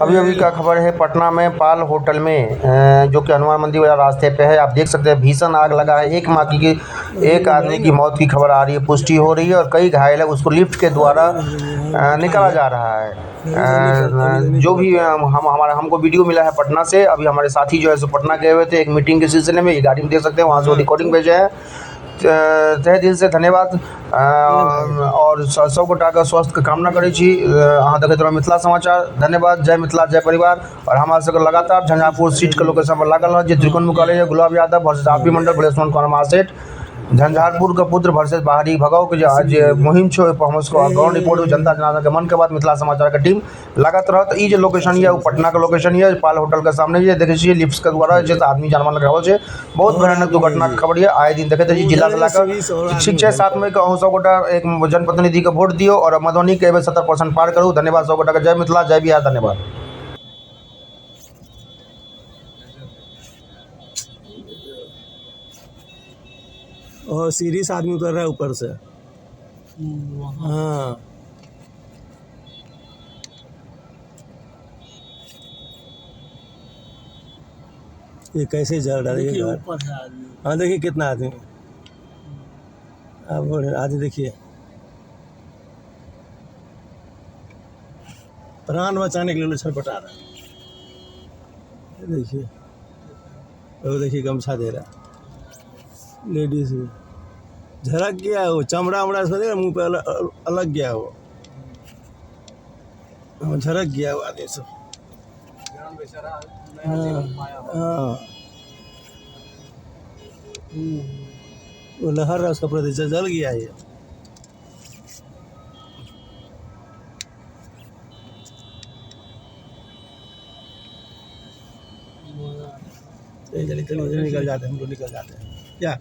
अभी अभी का खबर है पटना में पाल होटल में जो कि हनुमान मंदिर वाला रास्ते पे है। आप देख सकते हैं भीषण आग लगा है। एक आदमी की मौत की खबर आ रही है, पुष्टि हो रही है और कई घायल है, उसको लिफ्ट के द्वारा निकाला जा रहा है। जो भी हम हमारा हमको वीडियो मिला है पटना से। अभी हमारे साथी जो है सो पटना गए हुए थे एक मीटिंग के सिलसिले में। ये गाड़ी में देख सकते हैं वहाँ से वो रिकॉर्डिंग भेजे हैं। तहे दिल से धन्यवाद और सब गोटा के स्वास्थ्य के कामना करै छी। अहाँ देखैत रहू मिथिला समाचार। धन्यवाद। जय मिथिला, जय परिवार। और हमारा सबके लगातार झंझारपुर सीट के लोकेशन पर लागल रहत जे त्रिकोण मुकाबले है Gulab Yadav versus R P Mandal Baleshwar Kumar Mahaseth. Jhanjharpur के पुत्र वर्सेस बाहरी भगाओ के जे मुहिम छै ओहि पर हमर सबके ग्राउंड रिपोर्ट जनता जनार्दन के मन के बात मिथिला समाचार के टीम लागत रहत। ई जे लोकेशन ये ओ पटना के लोकेशन ये पाल होटल के सामने ये देखै छियै लिफ्ट के द्वारा जे आदमी जानवर लग रहल छै। बहुत भयानक दुर्घटना के खबर ये आए दिन देखैत छी जिला से लए कऽ। ठीक छै, 7 मई के अहूँ सब गोटा एक जनप्रतिनिधि के वोट दियौ और मधुबनी के एहि बेर 70% पार करू। धन्यवाद सब गोटा के। जय मिथिला, जय बिहार। धन्यवाद। और सीढ़ी से आदमी उतर रहा है ऊपर से। हाँ, ये कैसे जल रहा है ये घर। ऊपर है आदमी। हाँ देखिए कितना आदमी। अब आदमी देखिए, प्राण बचाने के लिए छटपटा रहा है। देखिए वो देखिए गमछा दे रहा है लेडीज भी। झरक गया वो चमड़ा उमड़ा इसका देखा मुंह पे अलग गया वो। हाँ, झरक गया वो आदमी सब। हाँ हाँ, वो लहर रहा उसका पूरा जल गया ये। चलिए चलिए चलो निकल जाते हैं, हम लोग निकल जाते हैं क्या।